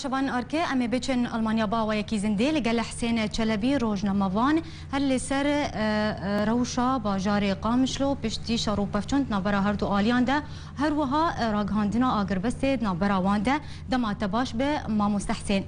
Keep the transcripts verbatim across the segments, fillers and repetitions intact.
Şevan Arke, em ê biçin Almanya ba awayekî zindî. Li gel Hesên Çelebî, rojnamevan, her li ser, e, e, rewşa bajarê Qamişlo piştî şer û pevçûn di navbera her du aliyan de, her wiha, e, ragihandina agirbestê di navbera wan de. Dema te baş be, mamoste Hesên.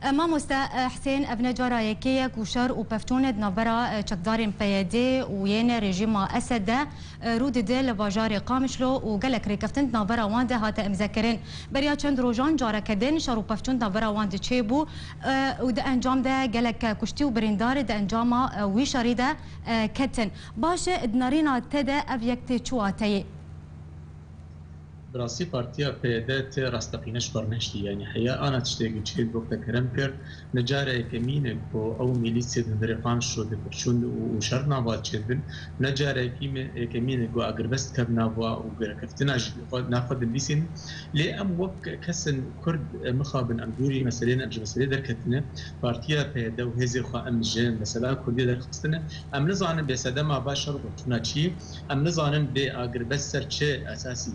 E, mamoste, e, Hesên, ev ne cara yekê ye ku şer û pevçûn di navbera, e, çekdarên P Y D û yên rejîma Esed de, e, rû dide li bajarê Qamişlo û gelek rêkeftin di navbera wan de hate îmzekirin. Beriya çend rojan careke din şer û pevçûn di navbera wan de çêbû, e, û di encam de gelek kuştî û birîndar di encama, e, wî şerî de, e, ketin. Baş e, di nerîna te de ev yek tê çi wateyê? Bi rastî partiya P Y D tê rasteqîne ji xwe re nehiştî, yanî heya ana tiştekî çê wek te kerem kir, ne cara yekemîn e ku ew milîsê di hundirê Qamişlo dipirçûn û, û şer nava çêdibin, ne cara yekî me, yekemîn e ku agirbest dikevin nava û gerkeftina ji xwe, nav xwe dinivîsînin. Lê em wek kesên Kurd, e, mixabin em dûrî meselê ne, em ji meselê derketine. Partiya P Y D û hêzên xwe em ji mesela Kurdiyê derxistine. Em nizanin bê sedema va şer û pevçûna çi, em nizanin bê agirbest ser çi esasî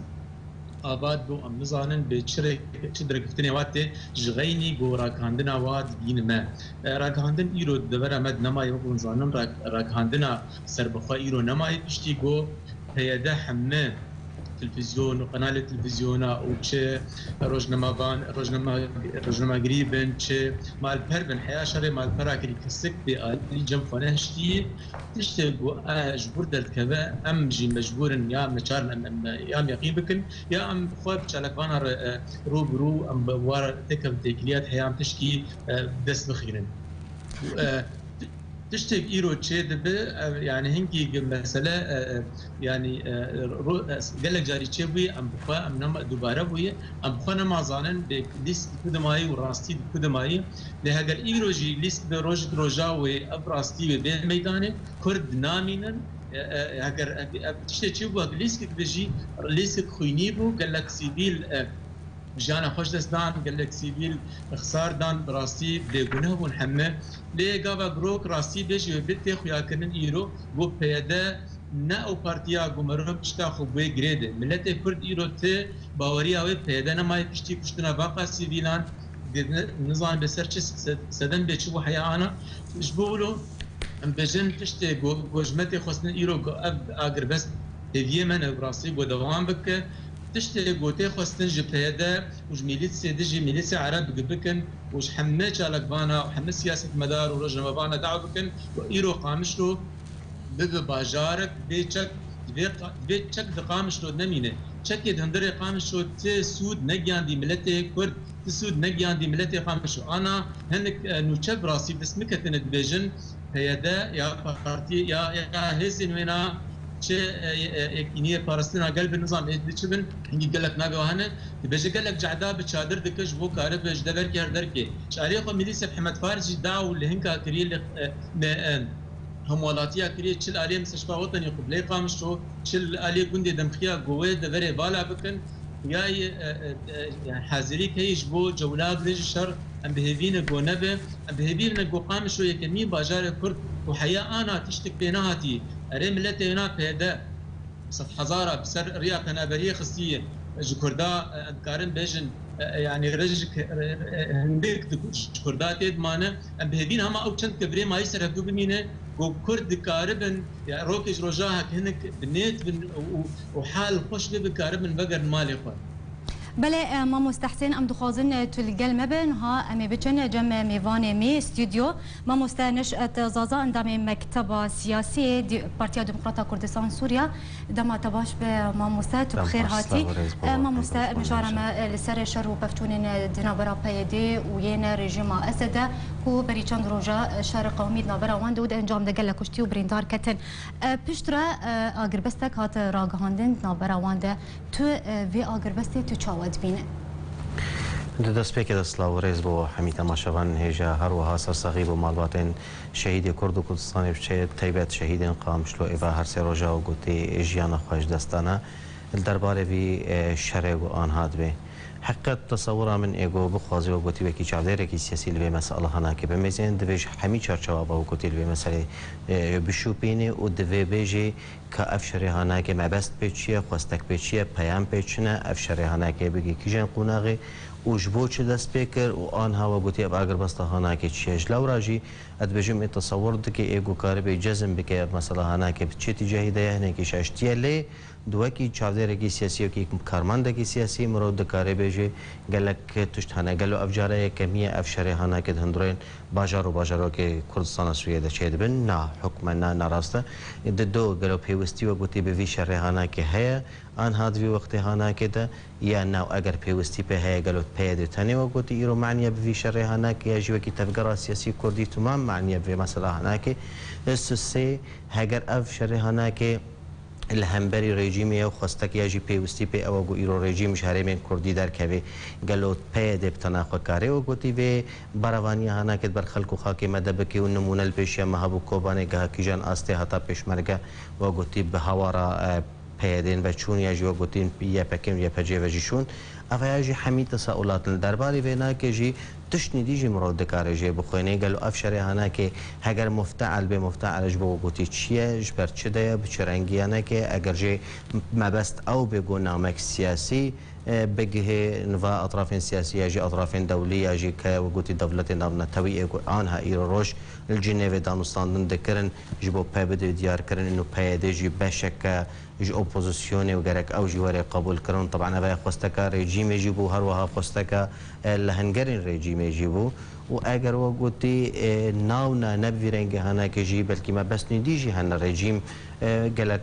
ava dibû, em nizanin bê çi rê-, çi derkeftinê wa tê ji xeynî ku ragihandina wa digihîne me. E, ragihandin îro di devera me de nemaye, wek hûn zanin, rag-, ragihandina serbixwe îro nemaye piştî ku P Y D heme televîzyon û qenalê televîzyona û çi rojnamevan, rojnama-, rojnamegirî bin, çi malper bin, heya şerê malpera kirî kesek bê alî cem xwe nehiştî. Tiştê ku, e, ji wir derdikeve, em jî mecbûr in ya em neçarin em, em, ya em yeqîn bikin, ya em bi xwe bi çalakvana re, e, rû bi rû em bi wa re têkevin têkiliyat heya em tişkî, e, dest bixînin. E, ti-, tiştek îro çê dibe, e, yanî hingî mesele, e, e, yanî, e, ro-, e, gelek carî çê bûye, em bi xwe, em nema dubare bûye, em bi xwe nema zanin bê lîst di ku de mayî û rastî di ku de mayî. Lê heger îro jî lîst be roj di roja wê ev rastî wê bê meydanê, Kurd namînin. E, e, heger ev, ev tiştê çi bû, heger lîskek be jî lîskek xwînî bû, gelek sivîl, e, jiyana xwe ji dest dan, gelek sivîl xisar dan, bi rastî bêguneh bûn heme. Lê gava girok rastî bê jî wê bê tê xuyakirin îro, got P Y D ne ew partiya ku merov pişta xwe bûye girê de. Miletê Kurd îro ti baweriya wê P Y D nemaye piştî kuştina vaqa sivîlan, di-, ni-, nizanin bê ser çi se-, sedem bê çi bû heya ana. Ji bo wilo em bêjin tiştê ku, ku ji me tê xwestin îro ku ev agirbest hêviyê me ne, bi rastî ku dewam bike. Tiştê ku tê xwestin ji P Y D û ji mîlîsê dijî mîlîsê Ereb gi bikin û ji heme çalakvana û heme siyasetmedar û rojnamevana dawa bikin ku îro Qamişlo bibe bajarek bê çek, divê qa-, divê çek di Qamişlo nemîne. Çekê di hundirê Qamişlo ti sûd negiyandî miletê Kurd, ti sûd negiyandî miletê Qamişlo. Ana hinek, e, nûçe bi rastî dest niketine dibêjin P Y D ya partî ya, ya hêzên wêna çi, e, e, e, yekîniyê parastina gel bin nizam ê diçi bin, hingî gelek navê wa hene. Dibêje gelek cehda bi çadir dike ji bo karibe ji deverkê her derkê. Ji aliyê xwe mîlîsê Mihemed Faris jî da û li hinka kiriye li, e, me, e, hemwelatiya kiriye, çi li aliyê Misteşfa Wetenî Qublê Qamişlo, çi li aliyê gundê Demxiya ku wê deverê vala bikin, xuya yê, e, e, e, yani hazirî heye ji bo cewla girê ji şer, em bi hêvî ne ku nebe, em bi hêvî ne ku Qamişlo yekemîn bajarê Kurd û heya ana tiştek pê nehatî, erê miletê wêna P Y D sed hezara bi ser riya penaberiyê xistiye ji Kurda, e, em dikarin bêjin, e, e, yanî rejik, e, e, hindik di, ji Kurda tê dimane. Em bi hêvîn hema ew çend kevirê mayî ser hevdu bimîne ku Kurd dikaribin, ya rokê ji roja hek hinek bi nêt bin û, û, û hal xweş bê, bikaribin vegerin malê xwe. Belê, e, mamoste Hesên, em dixwazin, e, tu li gel me be. Niha em ê biçin cem mêvanê me stûdyo. Mamoste Neşet Zaza, endamê Mekteba Siyasî yê Di-, Partiya Demokrata Kurdistan Sûriya. Dema te baş be mamoste, tu bi xêr hatî. Mamoste, mijara me, e, li ser şer û pevçûnên, e, di navbera P Y D û yên rejîma Esed de ku berî çend roja, e, şer qewimî di navbera wan de û di encam de gelek kuştî û birîndar ketin. E, piştre, e, agirbestek hat ragihandin di navbera wan de. Tu, e, vê agirbestê tu çawa dibîne? Di destpêkê de silav û rêz bo hemî temaşevanên hêja, her wiha sersaxî bo malbatên şehîdê Kurd û Kurdistanê bi çê-, taybet şehîdên Qamişlo êva her sê roja û gotê jiyana xwe ji dest dane. Li derbarê vî, e, şerê ku anha dibe. Heqet tesewira min ê ku bixwaze we gotî wekî çavdêrekî siyasî li vê mesela hanakê bimêzin, divê ji hemî çarçewa ve we gotî li vê meselê, e, bişûpînê û divê bêjê ka ev şerê hanakê mebest pê çi ye, xwestek pê çi ye, peyam pê çi ne, ev şerê hanakê bigê kîjan qonaxê û ji bo çi dest pê kir û anha we gotî ev agirbesta hanakê çi ye. Ji lewra jî ez dibêjim ê tesewir dike ê ku karibê cezm bike ev mesela hanakê bi çi tîcahî de ye, hinekî şaştiye lê Di wekî çavdêrekî siyasî, wekî karmendekî siyasî mirov dikare bêje gelek tişt hene. Gelo ev cara yekemî ye ev şerê hanakê di hundirên bajar û bajarokê Kurdistana Sûriyê de çêdibin? Na, hukmen na, ne rast e. Di do gelo pêwistî we gotî bi vî şerê hanakê heye, anha di vî wextê hanakê de ya na? Eger pêwistî pê heye gelo peyê dê tenê we gotî îro maniya bi vî şerê hanakê ya jî wekî tevgera siyasî kurdî tomam maniya bi vê mesela hanakê? Sisê, heger ev şerê hanakê li hemberî rejîmê ye û xwestek ya jî pêwistî pê ew e ku îro rejîm ji herêmên kurdî derkeve. Gelo P Y D bi tena xwe karê we gotî vê berevaniya hanakê di ber xelk û xakê me de bike û nimûne li pêşiya me hebû Kobanê geha kîjan astê heta pêşmerge we gotî bi hawara, e, P Y D'ên ve çûn ya jî we gotî Y P K'ên Y P C'ê ve jî çûn. Ev heya jî hemî tesaulat in. Li derbarê vê nake jî tiştnî dî jî mirov dikare jê bixwêne. Gelo ev şerê hanakê heger mufte'el bê, mufte'el ji bo gotî çi ye, ji ber çi de ye, bi çi rengî ye neke, eger jê mebest ew bê ku namek siyasî, e, bigihê niva etrafên siyasî ya jî etrafên dewlî ya jî ke we gotî dewletên navnetewî ê ku anha îro roj li Cinêvê danûstandin dikirin, ji bo P Y D diyar kirin, û P Y D jî beşeke ji opozisyonê û gerek ew jî were qebûlkirin. Teban ev xwesteka rejîmê jî bû, her wiha xwesteka, e, lehengerên rejîmê jî bû. Û eger we gotî, e, navna ne bi vî rengê hanakê jî, belkî mebestnî dî jî hene rejîm, e, gelek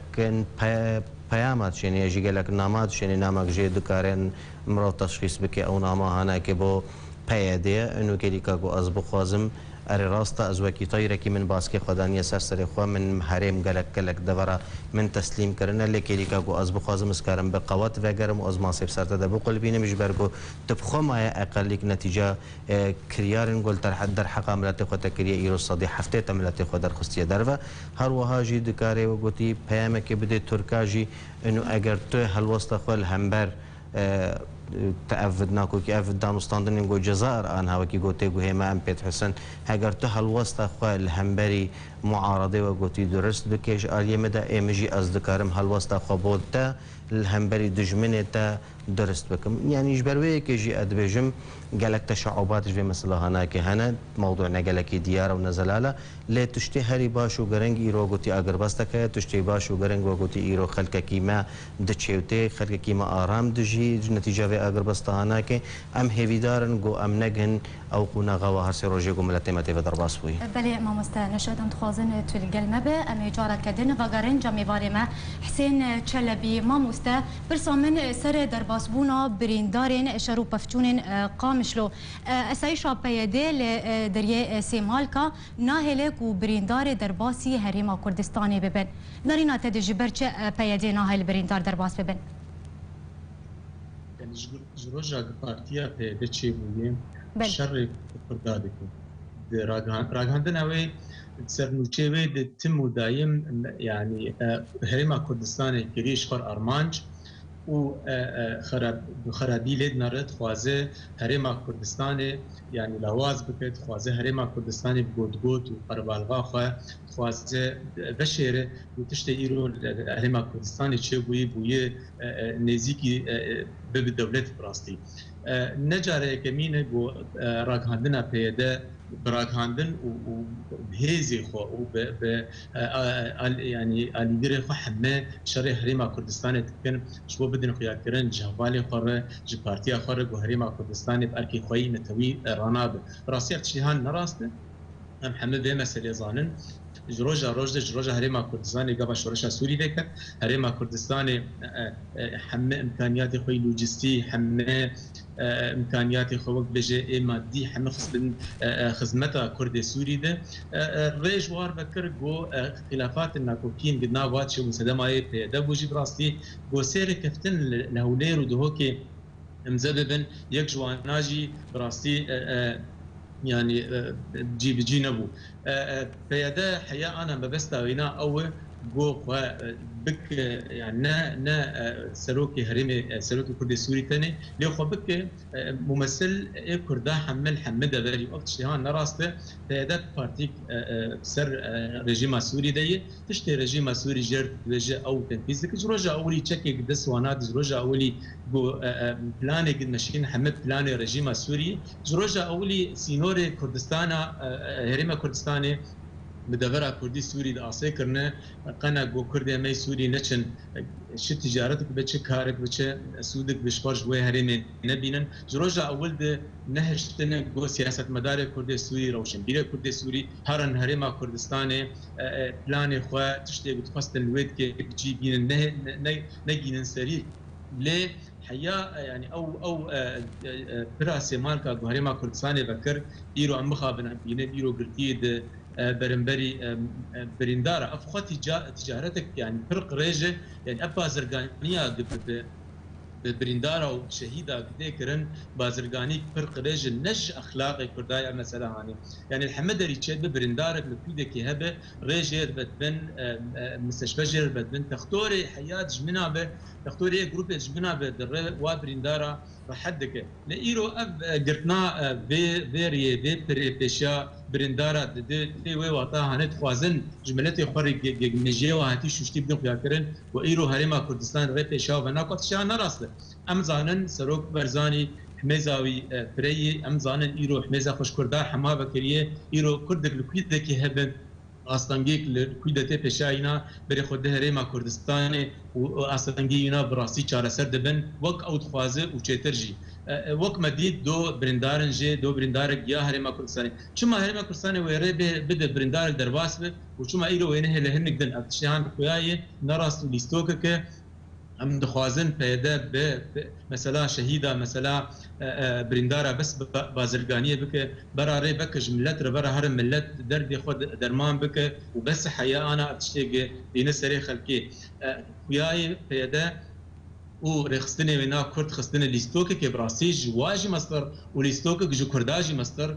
pe-, peyama dişêne ya jî gelek nama dişêne, namek jê dikarin mirov teşxîs bike, ew nama hanakê bo P Y D ye. Û kêlîka ku ez bixwazim, Erê rast e, ez wekî tayrekî min baskê xwe daniye ser serê xwe, min herêm gelek gelek devera min teslîm kirine, lê kêlîka ku ez bixwazim ez karim bi qewet vegerim û ez masê bi ser te de biqulbînim, ji ber ku tu bi xwe maye eqelîk netîca, e, kiryarên ku li derhe-, derheqa miletê xwe te kiriye, îro sedî heftê te miletê xwe derxistiye derve. Her wiha jî dikarê we gotî peyamekê bidê Tirka jî, û eger tu helwesta xwe li hember e, te ev nakokî, ev danûstandinên ku Cezayir anha wekî gotê guhê me em pê dihsin. Heger tu helwesta xwe li hemberî muaredê we gotî durist bike, ji aliyê min de ê min jî ez dikarim helwesta xwe bo te li hemberî dijminê te durist bikim. Yanî ji ber wê yekê jî ez dibêjim gelek teşaubat ji vê mesela hanakê hene, mewdû ne gelekî diyar û ne zelal e. Lê tiştê herî baş û girîng îro gotî agirbesteke ye, tiştê baş û girîng we gotî îro xelkekî me diçê û tê, xelkekî me aram dijî ji netîca vê agirbesta hanakê. Em hêvîdar in ku em negihin ew qonaxa wa her sê rojê ku miletê me tê ve derbas bûyî. Belê mamoste Neşet, em dixwazin tu li gel me be. Em ê careke din vegerin cem mêvanê me Hisên Çelebî. Mamoste, pirsa min ser derbasbûna birîndarên şer û pevçûnên Qamişlo. Esayîşa P Y D li deriyê Sêmalka nahêle ku birîndarê derbasî Herêma Kurdistanê bibin. Nerîna te de ji ber çi, e, P Y D nahêle birîndar derbas bibin? Yani ji, ji roja ku partiya P Y D çêbûye, Belê. şerê Kurda dike. Di ragihan-, ragihandina wê, di sernûçê wê de tim û dayim, yani, e, Herêma Kurdistanê kiriye ji xwe armanc, û, e, e, xerab-, bi xerabî lê dinere, dixwaze Herêma Kurdistanê, yanî lawaz bike, dixwaze Herêma Kurdistanê bi gotgot û qerbalxa xwe, dixwaze veşêre û tiştê îro li Herêma Kurdistanê çêbûyî, bûyî, e, e, nêzîkî, e, e, bibe dewlet bi rastî. E, ne cara yekemîn e ku, e, ragihandina P Y D bi ragihandin û, û bi hêzê xwe û bi, bi, e, a, a, yanî alîgirê xwe heme şerê Herêma Kurdistanê dikin, ji bo bidin xuyakirin ji hevalê xwe re, ji partiya xwe re ku Herêma Kurdistanê bi erkê xwe yî netewî, e, ranabe. Bi rastî ev tiştê han ne rast e. Em heme vê meselê zanin. Ji roja roj de, ji roja Herêma Kurdistanê gava şoreşa Sûrî veket, Herêma Kurdistanê, e, e, heme îmkaniyatê xwe yî lojîstî, heme e, îmkaniyatê xwe wek bêje ê madî heme xist bin, e, e, xizmeta Kurdê Sûrî de, e, e, rê ji war vekir ku, e, xîlafatên nakokîn di nava çi û sedemayê P Y D bû jî bi rastî ku sê rêkeftin li, li Hewlêr û Duhokê imze bibin, yek ji wana jî bi rastî, e, e, yanî, e, cî bi cî nebû. E, e, P Y D heya ana mebesta wêna ew e go xwe, e, bike, yani ne, ne, e, serokê herêmê, e, serokê Kurdê Sûrî tenê, lê xwe bike, e, mumesil ê Kurda hemil hemil deverî. Ev tiştê han ne rast e. P Y D partîk, e, e, ser, e, rejîma Sûrî de ye. Tiştê rejîma Sûrî jêr dibêje ew tenfîz dike. Ji roja ewilî çekê dest wana di, ji roja ewilî go, e, e, planê dimeşîn hemil planê rejîma Sûrî. Ji roja ewilî sînorê Kurdistana, e, e, herêma Kurdistanê bi devera Kurdî Sûrî de asê kirine, qena go Kurdê me yê Sûrî neçin, çi ticaretik be, çi karik be, çi sûdik be, ji xwe ji wê herêmê nebînin. Ji roja ewil de nehiştine go siyasetmedarê Kurdê Sûrî, rewşenbîrê Kurdê Sûrî herin herêma Kurdistanê, e, e, planê xwe, tiştê ku dixwestin li wê dikê cî bînin, ne, ne, ne, negînin serî. Lê heya, e, yani ew, ew, e, e, e, pira sêmalka ku herêma Kurdistanê vekir, îro em mixabin em bînin, îro girtiyê di, e, berimberî, e, e, birîndar e. Ev xwe tîca-, tîcaretek, yani pir qirêj e, yani ev bazirganiya di bi, bi, bi birîndara û şehîda gidê kirin, bazirganî pir qirêj e, ne ji exlaqê Kurda ye mesela hanê. Yani li heme derî çêdibe birîndarek li kûdekê hebe, rê jê re vedibin, e, e, misteşfe jê re vedibin, textorê heya dijmina be, textorê yê grûpê dijmina be, di rê wa birîndara rehet dike. Lê îro ev, e, girtina, e, vê, vê riyê, vê pirê pêşiya birîndara dide, tê wê wata hanê dixwazin ji miletê xwe re ge-, ge-, mejiyê wa hetî şûştî bidin xuyakirin û îro herêma Kurdistan rê pêşiya ve nake, tiştê ne rast e. Em zanin Serok Barzanî himêza wî, e, pire yî, em zanin îro himêza xwe ji Kurda hema vekiriye, îro Kurdek li kûdekê hebe, astengiyek li kûdetê pêşayîna berê xwe di herêma Kurdistanê û astengiyê wîna bi rastî çareser dibin, wek ew dixwaze û çêtir jî. E, e, wek me dît, do birîndarin jê, do birîndarek ya herêma Kurdistanê. Çima herêma Kurdistanê wê rê bê, bide birîndarek derbas be û çima îro wê nehêle hinek din? Ev tiştê han xuya ye, ne rast û lîstokek e. Em dixwazin P Y D bi, bi mesela şehîda, mesela, e, e, birîndara bes bi ba-, bazirganiyê bike, bera rê veke ji millet re, bera here millet derdê xwe de-, derman bike û bes heya ana ev tiştê ge-, bîne serê xelkê. E, xuyayê P Y D û rêxistinê wê na Kurd xistine lîstokekê bi rastî ji wa jî mestir û lîstokek ji Kurda jî mestir.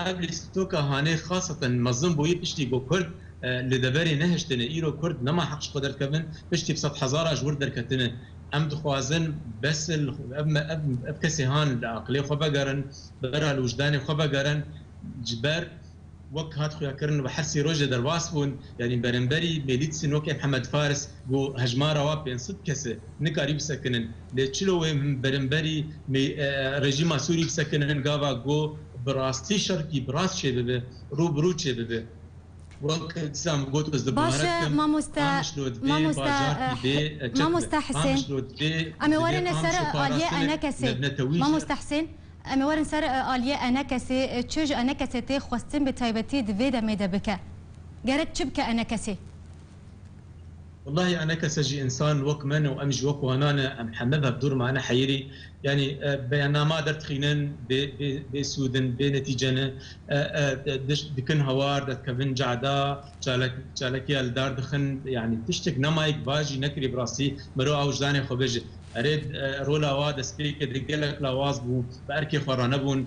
Ev lîstoka hanê xaseten mezin bûyî piştî ku Kurd, e, li deverê nehiştine. Îro Kurd nema heq ji xwe derkevin, piştî bi sed hezara ji wir derketine. Em dixwazin bes il, ev me, ev, ev kesê han li aqilê xwe vegerin, bera li wijdanê xwe vegerin, ji ber wek hat xuyakirin bi her sê rojê derbas bûn, yanî berimberî Mêlît Sinokê Mihemed Faris ku hejmara wa pênc sed kes e, nikarî bisekinin. Lê çilo wê berimberî mê-, e, rejîma Sûrî bisekinin, gava ku bi rastî şerkî bi rast çêbibe, rû bi rû çêbibe. Wek dîsa min got, ez di Baş e, buharek kim, mamoste, Qamişlo divê mamoste, bajarkî eh, bê, eh, çek mamoste be. Hüseyin, Qamişlo divê, em ê divê werin ser Qamişlo aliyê parastinê enekesê. Nevnetewî jî. Mamoste Hüseyin, em ê werin ser, eh, aliyê enekesê, eh, çi ji enekesê tê xwestin bi taybetî di vê demê de bike? Gerek çi bike enekesê? Wellahî enekese jî însan wek me ne û em jî wek wana ne, em heme bi hevdûr mane heyirî. Yanî, e, beyannama derdixînin, bê, bê, bê sûd in, bê netîce ne. E, e, diş-, dikin hawar, derdikevin cada, çalek-, çalekiya li dar dixin. Yanî tiştek nema yek va jî nekirî bi rastî. Mero ew ji danê xwe bêje. Erê, e, rola wa destpêkê de gelek lawaz bû, bi erkê xwe ranebûn.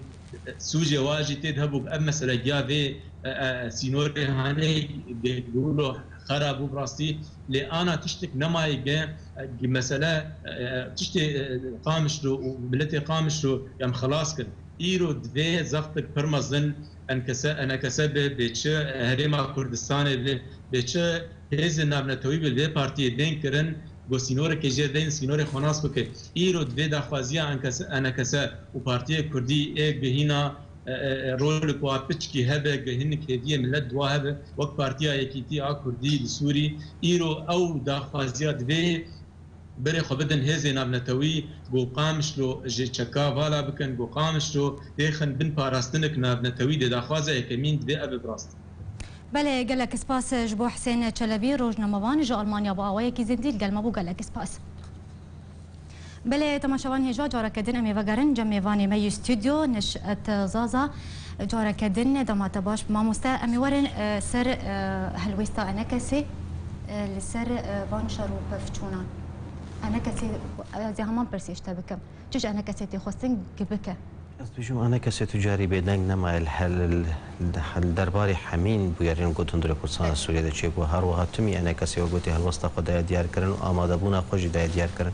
Sûcê wa jî tê de hebû, ev mesele giya vê, e, e, sînorê hanê, gelo xera bû bi rastî. Lê ana tiştek nemayê ge, e, mesele, e, e, tiştê, e, Qamişlo û miletê Qamişlo em xelas kin. Îro divê zextek pir mezin enkese, enekese be, bê çi herêma Kurdistanê be, bê çi hêzên navnetewî be, vê partiyê bên kirin, go sînorekê jê deynin, sînorê xwe nas bike. Îro divê daxwaziya enkese, enekese û partiyê Kurdî ê gihîna e, e, e, rolek wa piçkî hebe, ge hinek hêviyê millet di wa hebe, wek Partiya Yekîtî a Kurdî li Sûrî, îro ew daxwaziya divê berê xwe bidin hêzê navnetewî, ku Qamişlo ji çeka vala bikin, ku Qamişlo têxin bin parastinek navnetewî dê daxwaza yekemîn divê ev bi rast. Belê, gelek spas ji bo Husên Çelebî, rojnamevan ji Almanya, bo awayekî zindî li gel me bû. Gelek spas. Belê, temaşevan hêja, careke din em ê vegerin cem mêvanê me yê stûdyo, Neşet Zaza. Careke din dema te baş bi, mamoste. Em ê werin, e, ser, e, helwêsta enekesê, e, li ser, e, van şer û pevçûnan. Enekesê, ez ê heman pirsê ji te bikim. Çi ji enekesê tê xwestin ki bike? Ez dibêjim, enekesê tu carî bêdeng nemaye li hel-, li derbarê hemîn bûyerên ku di hundirê Kurdistana Sûriyê de çêbû. Her wiha timî enekesê wek gotî helwesta xwe daye diyar kirin û amadebûna xwe jî daye diyar kirin.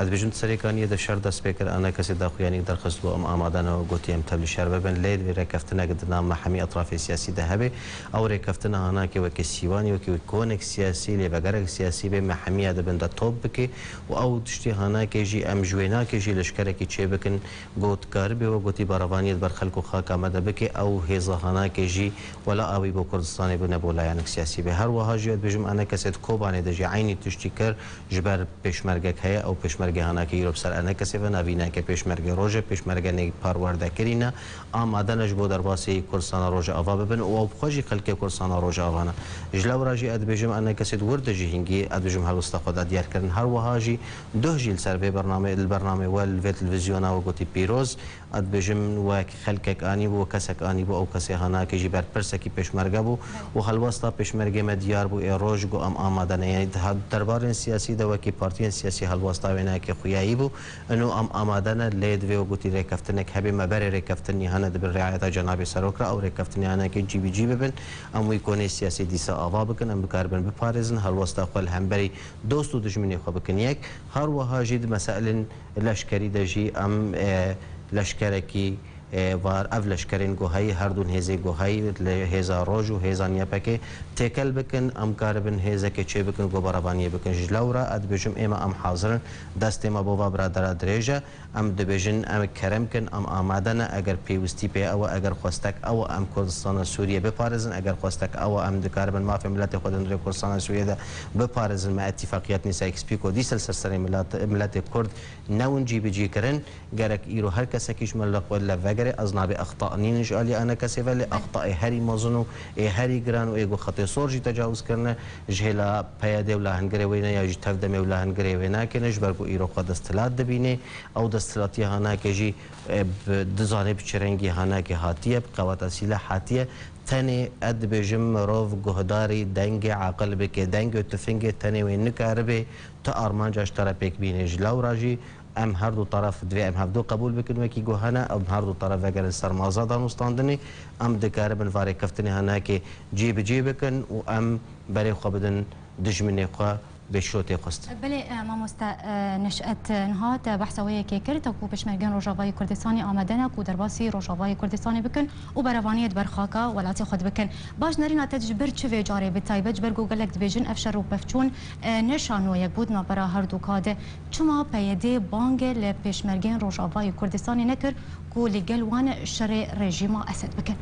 Ez dibêjim, di serê kaniyê de şer dest pê kir, enekesê daxuyanî derxist bû, em amade ne, wek gotî, em tevlî şer bibin. Lê divê rêkeftinek di nav me hemî etrafê siyasî de hebe. Ew rêkeftina hanakê wekî sîwanî, wekî konek siyasî, lêvegerek siyasî bê, me hemiya di bin de top bike û ew tiştê hanakê jî em ji wênakê jî leşkerekî çêbikin. Got, karibe we gotî berevaniyê di ber xelk û xaka me de bike, ew hêza hanakê jî wela awî bo Kurdistanê bine bo layanek siyasî be. Her wiha jî ez dibêjim, enekesê di Kobanê de jî eynî tiştî kir ji ber pêşmergek heye, ew pêşmergê hanakê îro bi ser enekesê ve navîneke pêşmergê roj e, pêşmerge nê parwerdekirî ne, amade ne ji bo derbasî Kurdistana Rojava bibin û ew bi xwe jî xelkê Kurdistana Rojava ne. Ji lewra jî ez dibêjim, enekesê di wir de jî hingî ez dibêjim helwesta xwe da diyar kirin. Her wiha jî duh jî li ser vê bernamê, li bernamê we li vê televîzyona we gotî pîroz. Ez dibêjim, wek xelkek anîbû, wek kesek anîbû, ew kesê hanakê jî berpirsekî pêşmerge bû û helwesta pêşmergê me diyar bû, ê roj got em amade ne. Yanî di ha-, derbarên siyasî de wekî partiyên siyasî helwesta wêneyekê xuyayî bû. Ino em amade ne, lê divê wek gotî rêkeftinek hebe, me berê rêkeftinî hene di bin riayeta Cenabê Serok re, ew rêkeftinê hanekê cîbicî bibin. Em wî konê siyasî dîsa ava bikin, em bikaribin biparêzin, helwesta xwe li hemberî dost û dijminê xwe bikin yek. Her wiha jî di meselên leşkerî de jî em, e, leşkerekî, e, var, ev leşkerên ku heyî, her dûn hêzê ku heyî, li hêza roj û hêza Y P G têkel bikin, em karibin hêzekê çêbikin ku berevaniyê bikin. Ji lewra ez dibêjim, ême em hazir in, destê me bo va biradera dirêj e. Em dibêjin, em kerem kin, em amade ne, eger pêwistî pê ew e, eger xwestek ew e, em Kurdistana Sûriyê biparêzin, eger xwestek ew e, em dikaribin mafê miletê xwe di hundirê Kurdistana Sûriyê de biparêzin. Me îtîfaqiyet Nîsa Ekspîko dîsa li ser serê milet-, miletê Kurd newin cîbicî kirin. Gerek îro her kesekî ji me li xwe li vegere, ez nabê exta nînin ji alî enekesê ve, lê extayê herî mezin û ê herî giran û ê ku xetê sor jî tecawuz kirine, ji hêla P Y D û lahengirê wê ne ya jî Tevdemê û lahengirê wê nakene, ji ber ku îro xwe desthilat dibîne. Ew desthilatiya hanakê jî, e, bi, dizane bi çi rengî hanakê hatiye, bi qeweta sîleh hatiye. Tenê ez dibêjim, mirov guhdarî dengê aqil bike, dengê tifingê tenê wê nikaribe tu armanca ji te re pêk bîne. Ji lewra jî em her du taraf divê em hevdu qebûl bikin wekî ku hene, em her du taraf vegerin ser maza danûstandinê, em dikaribin va rêkeftinê hanakê cî bi cî bikin û em berê xwe bidin dijminê xwe. Bê şirotê xwest. Belê, e, mamoste, e, Neşet, e, niha te behsa wê yekê kir, te ku pêşmergên Rojavayê Kurdistanê amade ne ku derbasî Rojavayê Kurdistanê bikin û berevaniyê di ber xaka welatê xwe de bikin. Baş, nerîna te ji ber çi vê carê bi taybet, ji ber ku gelek dibêjin ev şer û pevçûn, e, ne şanoyek bû di navbera her du ka de. Çima P Y D bangê li pêşmergên Rojavayê Kurdistanê nekir ku li gel wan şerê rejîma Esed bikin?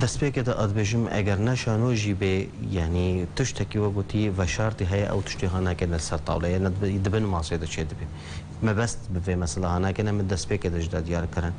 Destpêkê de ez dibêjim, eger ne şano jî bê, yanî tiştekî we gotî veşartî heye, ew tiştê hanakê ne li ser tawleyê, ne di bin masê de çêdibê. Mebest bi vê mesela hanakê ne, min destpêkê de ji de diyar kirin.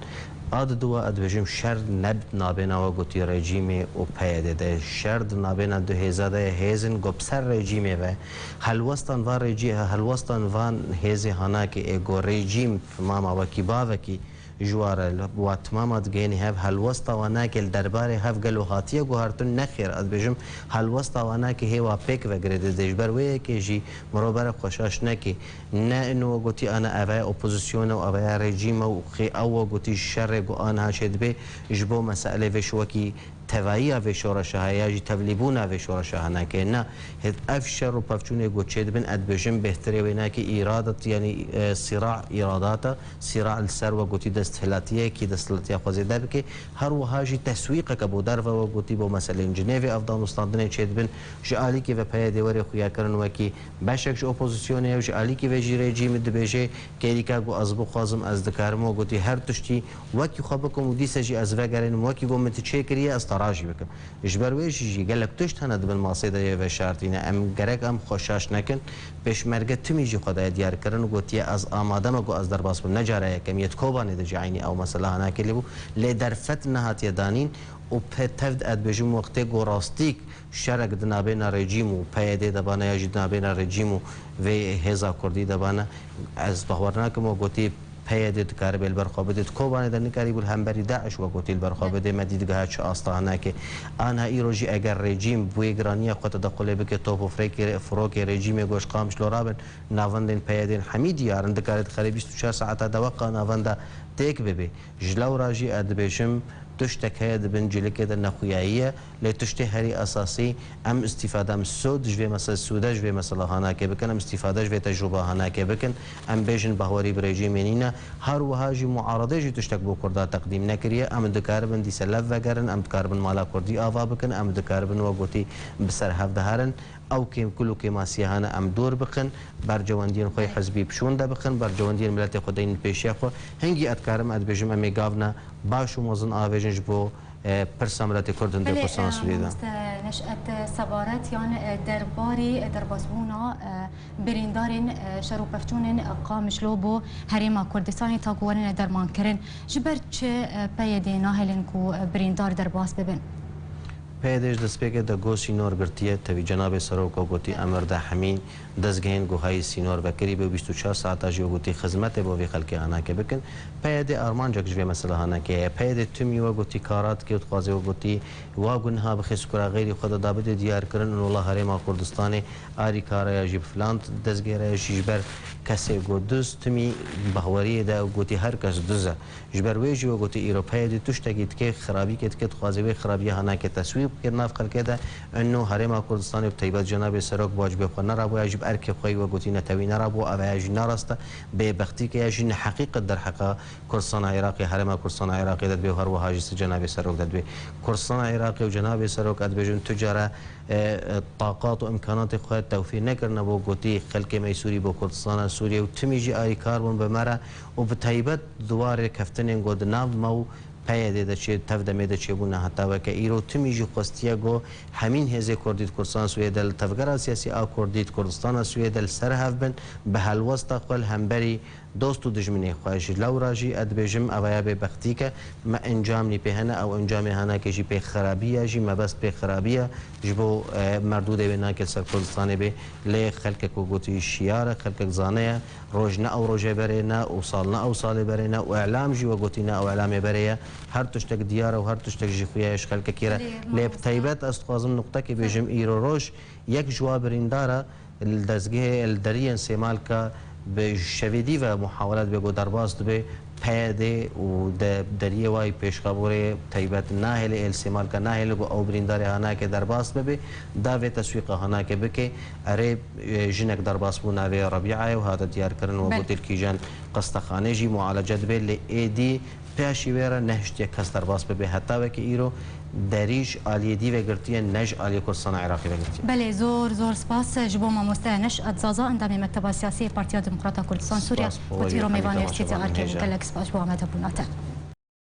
A di dua ez dibêjim, şer ne di nabêna we gotî rejîmê û P Y D de, şer di nabêna du hêza de ye, hêzin ku bi ser rejîmê ve helwestan van rejî-, helwestan van hêzê hanakê ê ku rejîm mama wekî bavekî ji wa re li, wa timama digihênî hev, helwesta wa nake li derbarê hev gelo hatiye guhartin? Nexêr, ez dibêjim, helwesta wa nake hê wa pêk ve girê dide. Ji ber wê yekê jî mirov bere xwe şaş neke. Ne ino we gotî ana eve opozîsyon e û eve ya rejîm e û xê ew we gotî şerê ku aniha çêdibe ji bo meselê vê şi wekî tevayiya vê şoreşa heye ya jî tevlîbûna vê şoreşa hanake. Na, hê ev şer û pevçûnê ku çêdibin, ez dibêjim bêhtirê wê nake îradat, yanî, e, sîra îradat e, sîra li ser we gotî desthilatiyekî, desthilatiya xwe zêde bike. Her wiha jî teswîqeke bo derve we gotî bo meselên Cinêvê ev danûstandinê çêdibin. Ji alîkî ve P Y D were xuyakirin wekî beşek ji opozîsyonê ye û ji alîkî ve jî rejîmê dibêje, kêrîka ku ez bixwazim, ez dikarim we gotî her tiştî wekî xwe bikim û dîse jî ez vegerînim, wekî ku min tu çêkiriye, ez te rajî bikim. Ji ber wê jî jî gelek tişt hene di bin masê de yê veşartî ne. Em gerek em xwe şaş nekin. Pêşmerge timî jî xwe daye diyar kirin û gotiye, ez amade me ku ez derbas bim. Ne cara yekem ye, di Kobanê de jî eynî ew mesela hanakê lê bû. Lê derfet nehatiye danîn û pe-, tev ez dibêjim wextê ku rastîk şerek di nabêna rejîm û P Y D de bane ya jî di nabêna rejîm û vê hêza kurdî de bane, ez bawer nakim we gotî P Y D dikaribê li ber xwe bidê. Di Kobanê de nikarîbû li hemberî DAIŞ wek gotî li ber xwe bidê. Me dî digiha çi asta hinekê. Anha îro jî eger rejîm bi wê giraniya xwe te de qulê bike top û firêkê, firokê rejîmê ku ji Qamişlo rabin, navendên P Y D'ên hemî diyar in, dikare dikare bîst û çar saeta de weqa navenda têk bibe. Ji lewra jî ez dibêjim, tiştek heye di bin cilikê de nexuyayî ye, lê tiştê herî esasî em îstîfade, em sûd ji vê mesele, sûde ji vê mesela hanakê bikin, em îstîfade ji vê tecrûba hanakê bikin, em bêjin bahwerî bi rejîmê nîne. Her wiha jî muaredê jî tiştek bo Kurda teqdîm nekiriye. Em dikaribin dîse lev vegerin, em dikaribin mala Kurdî ava bikin, em dikaribin wek gotî bi ser hev de herin. Ew kêm-, kul û kêmasiyahane em dûr bixin, bercewendiyên xwe yê hizbî bi şûnde bixin, bercewendiyên miletê xwe deynin pêşiya xwe. Hingî ez dikarim ez dibêjim em ê gavna baş û mezin avêjin ji bo, e, pirsa miletê Kurd hindê Belê, Kurdistanê e, Sûriyê de. Mamoste Neşet, e, sebaret yan, e, derbarî, e, derbasbûna, e, birîndarên, e, şer û pevçûnên Qamişlo bo Herêma Kurdistanê ta ku werin, e, dermankirin. Ji ber çi, e, P Y D nahêlin ku, e, birîndar derbas bibin? P Y D ji destpêkê de go sînor girtiye, tevî Cenabê Serok wek gotî emir de hemî dezgehên guhayî sînor vekirî be û bîst û çar saeta jî wek gotî xizmetê bo vê xelkê hanakê bikin. P Y D armancek ji vê mesela hanakê heye. P Y D timî wek gotî kara dike û dixwaze wek gotî wa ku niha bixe skura xeyrî xwe de da bide diyarkirin û wela Herêma Kurdistanê arî kara ya jî bi filan dezgehê re ya jî ji ber kesê ku duz timî bahweriyê de gotî her kes duz e. Ji ber wê jî wek gotî îro P Y D tiştekî dike, xirabîkê dike, dixwaze wê xirabiya hanakê teswîq bike di nav xelkê de. Ino Herêma Kurdistanê bi teybet Cenabê Serok bi wacibê xwe nerabû, ya jî bi erkê xwe yî wek gotî netewî nerabû, ev ya jî ne rast e. Bêbextîke ya jî neheqîqet derheqa Kurdistana Iraqê, Herêma Kurdistana Iraqê de dibe û her wiha jî ser Cenabê Serok de dibe. Kurdistana Iraqê û Cenabê Serok ez dibêjim tu care e, e, taqat û îmkanatê xwe tewfîr nekirine bo gotî xelkê me yê Sûrî bo Kurdistana Sûriyê û timî jî arîkar bûn bi me re û bi teybet di warê keftinên ku di nav me û P Y D de çê, tev demê de çêbûne heta weke îro timî jî xwestiye ku hemîn hêzê Kurdî di Kurdistana Sûriyê de li tevgera siyasî a Kurdî di Kurdistana Sûriyê de li ser hev bin, bi helwesta xwe li hemberî dost û dijminê xwe. Ji lewra jî ez dibêjim, ev ya bêbextîk e, me encamî pê hene, ew encamê hanakê jî pê xirabî ye, jî mebest pê xirabî ye. Ji bo, e, merdûdê wê nake li ser Kurdistanê bê, lê xelkek ku gotî şiyar e, xelkek zane ye, roj ne ew rojê berê ne û sal ne ew salê berê ne û îlam jî wek gotî ne ew îlamê berê ye. Her tiştek diyar e û her tiştek jî xuya ye ji xelkekî re. Lê Lê bi mamoste taybet ez dixwazim nuqtekê bêjim, îro roj yek ji wa birîndar e, li dezgehê, li deriyên Sêmalka bi şevêdî ve muhawele dibe ku derbas dibe, P Y D û de deriyê wayî pêşxeborê teybet nahêle, ê li Sêmalka nahêle ku ew birîndarê hanake derbas bibe, da vê teswîqa hanake bike. Erê, e, jinek derbas bû navê Rebîayê û hate diyarkirin, we Belê. Gotê li kîjan qestexanê jî mualece dibe, lê êdî Pêşî wê re nehiştiye kes derbas bibe. Heta weke îro derî ji aliyê dî ve girtiye, ne ji aliyê Kurdistana Iraqê ve girtiye. Belê, zor, zor spas ji bo mamoste Neşat Zaza, endamê Mekteba Siyasî yê Partiya Demokrata Kurdistan Sûriye, Spas bo ku we îro jî, mêvanê Hemî stûdyoya Temaşevanên Erkê bû. Hêja. Gelek spas ji bo amadebûna te.